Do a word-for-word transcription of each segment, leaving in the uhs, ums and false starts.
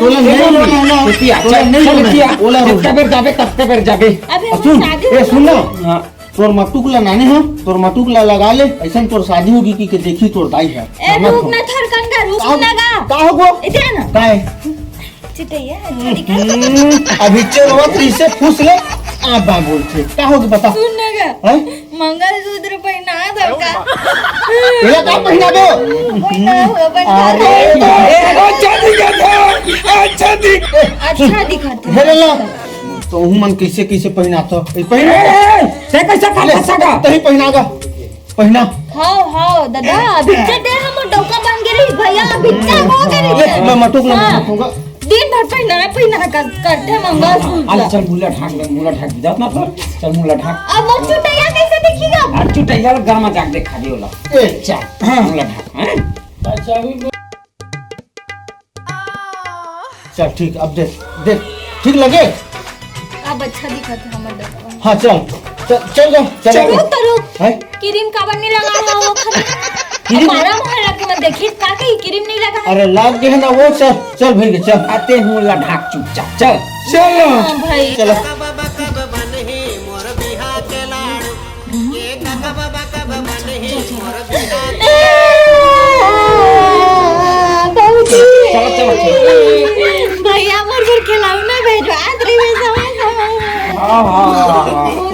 तोला नहीं रोना है ना। तोला नहीं रोना है। ओला रो। जितना बेर जाबे, तब बेर जाबे। अबे, सुन, शादी ए, सुन ना। हाँ। तोर मटुक ला नाने हो, तोर मटुक ला लगा ले, अइसन तोर शादी होगी कि के देखी तोर दाई है। ए, रुक ना, थरकन का रुक ना गा। का हो गो? इधर ना। काय? चिटैया, अच्छा दिखा। हम्म, अभी चेरवा पीछे फूस ले, आ बा बोलथे। का होगे बता? सुन ना गा। हैं? मंगलसूत्र पहना दो का? एला का पहना दो? पहना हो, पहना अरे, दो। ए, अच्छा दिखत है, अच्छा दिख- अच्छा दिखत है। हेरे ला, तो हूँ मन कैसे कैसे पहना तो? ए, पहना। ए, ए, ते कैसे पहना ले, सका? तही पहना गा। पहिना। हाव, हाव, दादा, अभी से दे हम डौका बन गे रही, भैया, अभी से हो गे रही। ले, मैं मटुक ले, हाँ। मटुक। दिन भर पहिना, पहिना कर, करथे मंगलसूत्र। अरे, चल, मुला ढाक ले, मुला ढाक दे, जात ना तो, चल, मुला ढाक। अब वो चुटैया कैसे दिखेगा? अरे, चुटैया ला गाँव में जाके देखा दे ओला। ए। चल, हाँ। मुला ढाक, हैं? अच्छा, अभी चल, ठीक, अब देख, देख, ठीक लगे? अब अच्छा दिखत है हमर डब्बा। हाँ, चल, चल, चल, चल, चल। चलो तो रुक। हैं? क्रीम काबर नहीं लगा रहा वो खरी? क्रीम? हमारा मोहल्ला के में देखी, का कही क्रीम नहीं लगा है? अरे, लाग गए ना वो, चल, चल भैया, चल। आते हूँ, ला ढाक चुपचाप, चल। चलो। हाँ भाई। चलो। भौजी। चलो, चलो, चलो। भैया, मोर घर खिलाऊ ना भेजो, आज रे वे समय, समय। हाँ, हाँ, हाँ, हाँ।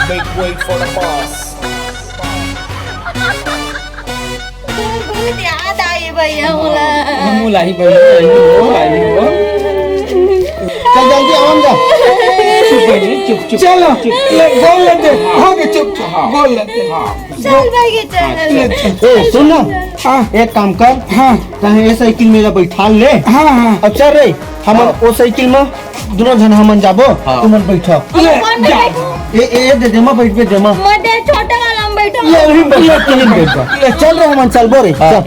Make way for the boss। बहुत याद आई भैया मोला। मुलाही भैया, आई हो, आई हो। चलो, ले, बोल लेते। हाँ, चुप, चुप, बोल लेते। चल भाई, चल। ले, चल। ए, सुन ना। हाँ। एक काम कर। हाँ। कहीं ये साइकिल मेला बैठा ले। हाँ, हाँ। अब चल रे, हमन ओ साइकिल में दोनों झन हमन जाबो, हाँ। तुमन बैठो। ले, कौन में जा। बैठो? ए, ए, दे दे, मैं बैठ, बैठ दे, मैं। मैं दे, छोटे वाला में बैठो। ले, वही बैठ, ले, वही बैठ जा। ले, चल रे, हमन चलबो रे, हाँ। चल।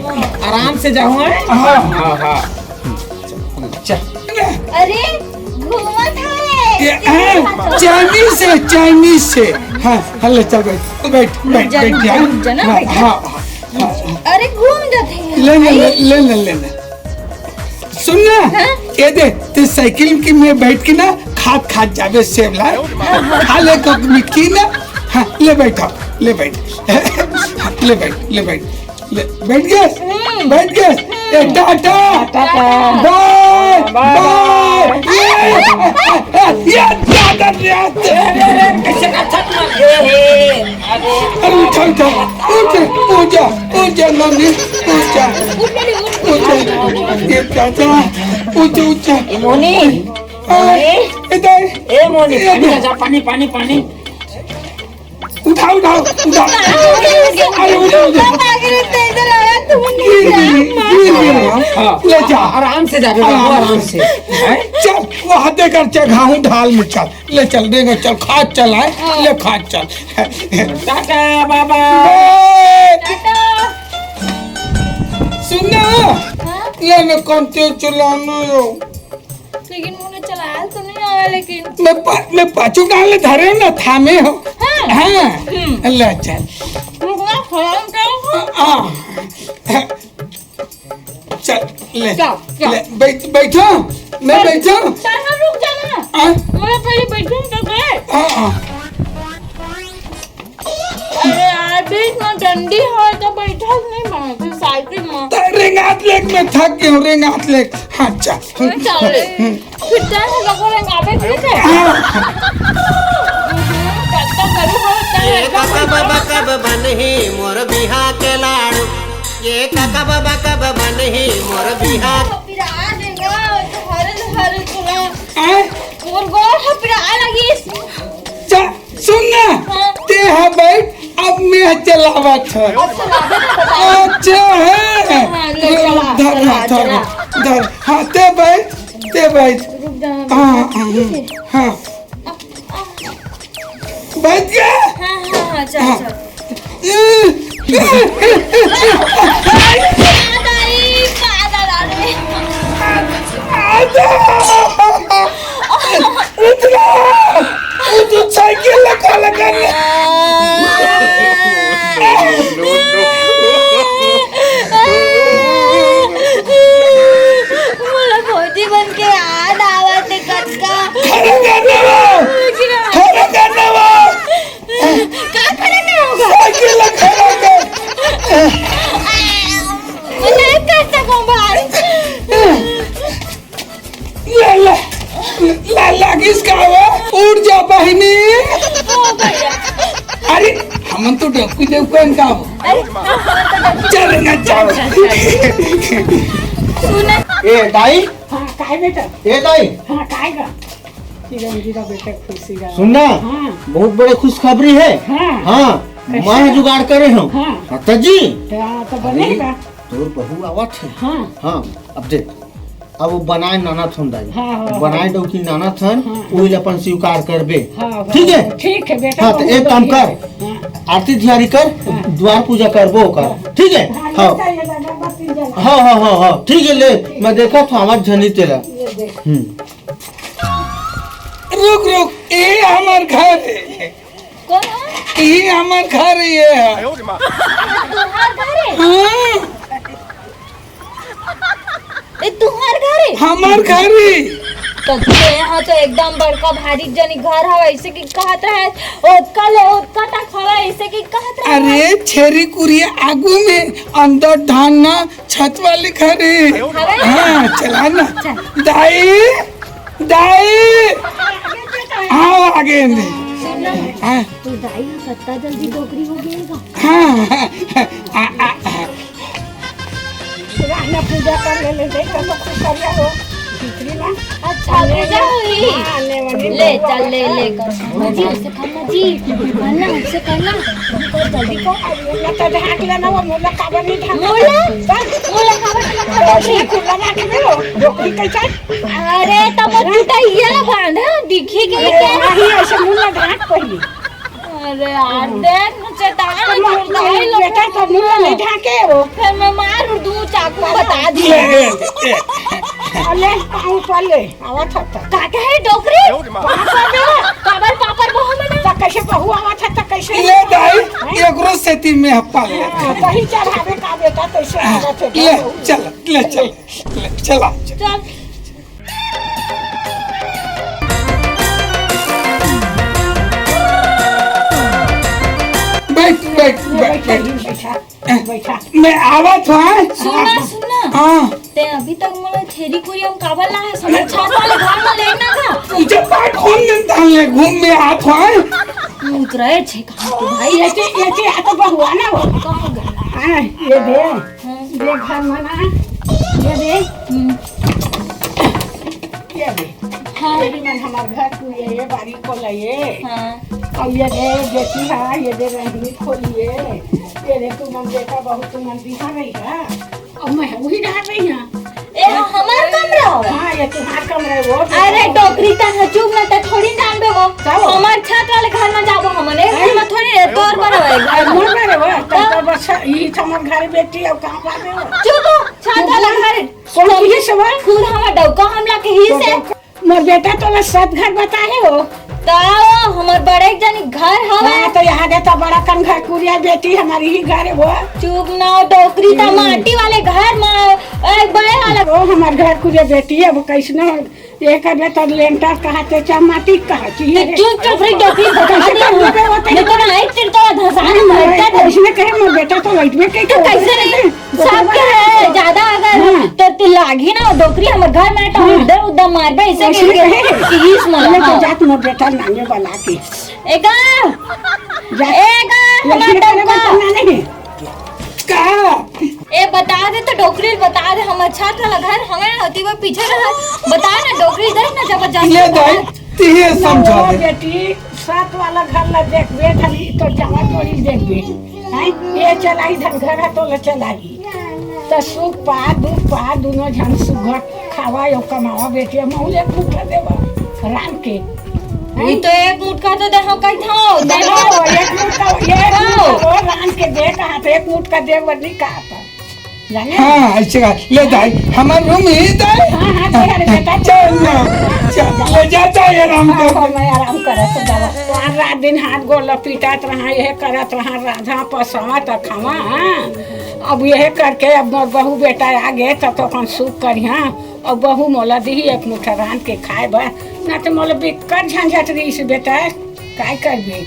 आराम से जाओ, हैं? हाँ। हाँ, हाँ। चल। अरे, घूमत है। ये, हाँ, चाइनीज से, चाइनीज से। हाँ, हाँ, ले, चल, बैठ, बैठ, बैठ, रुक जा, बैठ रुक जा, जा। रुक जा ना, हाँ, बैठ जा। हाँ, हाँ, हाँ। अरे, घूम जाते हैं। ले, ले, ले, भाई। ले, ले, ले, ले। सुन ना, हाँ? ये दे, ते साइकिल की में बैठ के ना, खात खात जाबे सेब ला। खा ले को मिटकी ना। हाँ, ले बैठा, ले बैठ। हाँ, ले बैठ, ले बैठ। ले, बैठ गए? हम्म। बैठ गए? ए, टाटा। टाटा। बाय, बाय। बाय। ये, ये, ये, टाटा, टाटा। अरे, उठा, उठा, उठा, उठा, उठा, मम्मी, उठा, उठा, ये चाचा, उठा, उठा। ए, मोनी, आ, मोनी। ए, दाई। ए, मोनी, ए, पानी दाई। ला जा, पानी, पानी, पानी। उठा, उठा, उठा। अरे, उठा, उठा। गिर गई, गिर गई। हाँ। ले जा। आराम से जा, बेटा, आराम आराम से। से। हैं? चल, वहाँ देकर चढ़ाऊँ ढाल में, चल। ले चल, देंगे, चल, खात चल, आए, हाँ। ले खात चल। टाटा, बाबा। ए! टाटा। सुन ना, हाँ? ले मैं कौन तेल चलाना हो? लेकिन मुझे चलाल तो नहीं आवे, लेकिन मैं पा-, मैं पाछू डाल धरे ना, थामे हो। हाँ। हाँ। हम्म। ले चल। रुक ना, खड़ा हो जाओ। हाँ। चल, ले, चल, चल। ले, बैठ, बैठो, मैं चल, बैठो। चल, हम रुक जाना। हाँ? मैं पहले बैठूं तो गए। हाँ, हाँ। अरे यार, बीच में डंडी हो तो बैठा नहीं बना, तो साइकिल में। तो रेंगात लेक में थक गया हूँ, रेंगात लेक। हाँ, चल। अरे, चल रे। हम्म। फिर चल, हम लोग को रेंगाबे ठीक है। हाँ। कब तक करूँ, हम तक ये रेंगाबे। काका बाबा कब बनही मोर बिहा के लाड़ू? ये काका बाबा कब बनही मोर बिहा? पिराए देगा, तो हरे हरे तुला। आय? मोर गोड़ ह पिराए लगिस। चा-, सुन ना, हाँ। ते हा बैठ, अब मैं चलावत हूँ। अच्छा, है। हाँ, ले चला, धर, चला, धर, चला। धर। हाँ, ते बैठ, ते बैठ। रुक जा, हाँ, हाँ, ठीक है। हाँ। बैठ गया? हाँ, हाँ, हाँ, चल, हाँ। चल। तू साइकिल लगा लगा ले। मोला भौजी बन के याद आवत हे कतका। खड़ा करना वो। खड़ा करना वो। का खड़ा करना होगा? साइकिल ला खड़ा कर। मैं नहीं कर सकूं बाहर। ला, ला, ला, लागिस का वो? उठ जा बहिनी। ओ भैया। अरे, हमन तो डबकू देव कन का हो। अरे, चल ना, चल। सुन। ए, दाई। हाँ, काय बेटा? ए, दाई। हाँ, काय गा? चिरंजीवा बेटा खुशी रहा। सुन ना, हाँ। बहुत बड़े खुशखबरी है। हाँ। हाँ, कैसे? मैं जुगाड़ करे हूँ। हाँ। हाँ, तो जी। हाँ, तो अरे, बनेगा। तोर बहू आवत है। हाँ। हाँ, अब देख, अब वो बनाए नाना थन दाई। हाँ, हाँ, बनाए हाँ। डौकी नाना थन, हाँ। वही अपन स्वीकार करबे। हाँ, हाँ, ठीक है? ठीक है बेटा, हाँ, तो बहुत एक काम बढ़िया कर, है। हाँ। आरती ध्यारी कर, हाँ। द्वार पूजा करबो ओकर। हाँ। ठीक है? हाँ, हाँ। ले जा, ये अगरबत्ती जला। हाँ, हाँ, हाँ, हाँ, ठीक है, ले, मैं देखा था, हमार झनी तेला। ये देख। हम्म। रुक, रुक, ये हमार घर है। कौन है? ये हमार घर है, ये है। तुम्हार घर है? हाँ। ए, तुम्हार घर है? हमार घर है। तो ते यहाँ तो एकदम बड़का भारी जनी घर हवा, ऐसे की कहत रहे, ओतका ले ओतका तक हवा, ऐसे की कहत रहे। अरे, छेरी कुरिया आगू में, अंदर धान ना, छत वाली घर है। हवे? हाँ, चला ना। चल। दाई, दाई। हाँ, आगे ने। सुन ना, हाँ। तू दाई ना कत्ता जल्दी डोकरी हो गई होगा। हाँ, हाँ, हाँ, हाँ, हाँ। राहना पूजा कर ले, ले, देख, हम लोग कुछ कर ले हो। भीतरी में। अच्छा, पूजा हुई? हाँ, नेवंद ले, चल, ले, ले, कर। जी, उसे करना, जी। करना, उसे करना। कर, जल्दी कर। अब मुल्ला तो ढाक लेना, वो मुल्ला काबर नहीं ढाका? मुल्ला? बस। मुल्ला काबर नहीं ढाका? ये खुला रख दे वो, डोकरी कैसा? अरे, तब वो टूटा ही है ना बांध, दिखी कि ये अरे, क्या? नहीं, ऐसे मुल्ला ढाक पहले। अरे यार, देख, मुझे तो आज तो मार, मुर्दा ही बेटा, लगा। तो मुल्ला नहीं ढाके वो। फिर मैं मार दूँ, चाकू बता दी। ले, ले, ले। अले, पाँव पर ले। आवत हत्ता। का कहे डोकरी? पापा बे, काबर पापर बहू मना? त कैसे बहू आवत हत्ता, कैसे? ले दाई, हैं? एकरो सेती में हप्पा ले। हाँ, कहीं चढ़ावे का बेटा, कैसे आवत है ले, बहू? चल, ले, चल, ले, चला, चल। चल। बैठ, बैठ, ले, बैठ, बैठा, बैठ। बैठा। मैं आवत हूँ, हाँ? सुना, सुना। हाँ। ते अभी तक मोला छेरी कुरिया में काबर ला है? समझ छाता वाले घर में लेना था। तुझे बात कौन मिलता है? घूम में हाथ है। उतरे छे कहाँ के भाई? ये चे, ये चे, आ तो बहुआ ना हो। कहाँ गया? हाँ, ये दे। हाँ। ये घर में ना, ये दे। हम्म। ये दे। हाँ। ये भी मन हमार घर को ये, ये बारी को ले ये। हाँ। और ये दे, बेटी है, ये दे रंगीत खोलिए। ये दे तू मन बेटा बहुत तू मन दिखा रही है। अब मैं वही रह गई हूँ। ए, हमार कमरा हो। हाँ, ये तुम्हार कमरा है, वो तो अरे, डोकरी, तन चुप ना, ते थोड़ी जानबे हो। का हो? हमार छत वाले घर में जाबो हमन, एक घर में थोड़ी रहे, तोर पर होए घर। मोर में रे, वो, तब तो बस, ई तो हमार घर बेटी, अब कहाँ बात है वो? चुप हो, छत वाला घर। कौन की है सवाल? खुद हमार डौका हमला के ही से। मोर बेटा तोला सब घर बताए हो। का हो, हमर बड़े एक जनी घर हवय। हाँ, तो यहाँ दे तो बड़ा कन घर कुरिया बेटी हमारी ही घर है वो। चुप ना हो, डोकरी ता हम्म। माटी वाले घर मा, एक बड़े वाला। ओ, हमार घर कुरिया बेटी, अब कैसनो ये करबे तो लेंटर कहा ते चा माटी कहा चाहिए। चुप, चुप रे, डोकरी बता कैसे दे। कर लेबे वो तेरे नहीं तो ना, एक तेरे तो धसान नहीं, मरता नहीं, था। इसमें कहे मोर बेटा तो लाइट में कहीं तो कैसे नहीं? सबके है, ज्यादा अगर हाँ। तो तू लागी ना, डोकरी हमर घर में तो हाँ। उधर उधर मारबे, ऐसे ऐसे करके है। कि इस में, हमें तो हाँ। जात मोर बेटा नामे बना के। एगा, जा। एगा, लक्ष्मी हमार तेरे डोका। बर्तन ना नहीं। का? ए, बता दे तो डोकरी बता दे, हमर छत वाला घर हमें ना होती, वो पीछे रहा। बता ना डोकरी, देख ना जबरदस्त ये बता। दाई, तिहे समझा दे। बेटी, छत वाला घर ला देखबे, खाली तो जमा तोड़ी देखबे। हैं? ये चलाई धन घर है तो ले चलाई। त सुख पा, दुख पा, दुनो झन सुख खावा, यो कमावा बेटी, महू एक मुठा देवा राम के। ई तो एक मुठा तो देहो कही था, देहो, एक मुठा, एक मुठा वो राम के दे कहा था, एक मुठा दे वरनी कहा था। जाने? हाँ, ऐसे कहा, ले दाई, हमार रूम ही दाई। हाँ, हाँ, दे, अरे बेटा, चल ना, चल, ले जाता है आराम हाँ, कर। हाँ, मैं आराम करत जावा। तो आज रात दिन हाथ गोड़ लपीटत रहा, यह करत रहा, राधा पसवा त खावा, हाँ। अब यह करके अब मोर बहू बेटा आ गए, त तो अपन सुख करिहा। अब बहू मोला दिही एक मुठा रांध के खाए बर, ना तो मोला बेकार झंझट रहीस बेटा, काय करबे?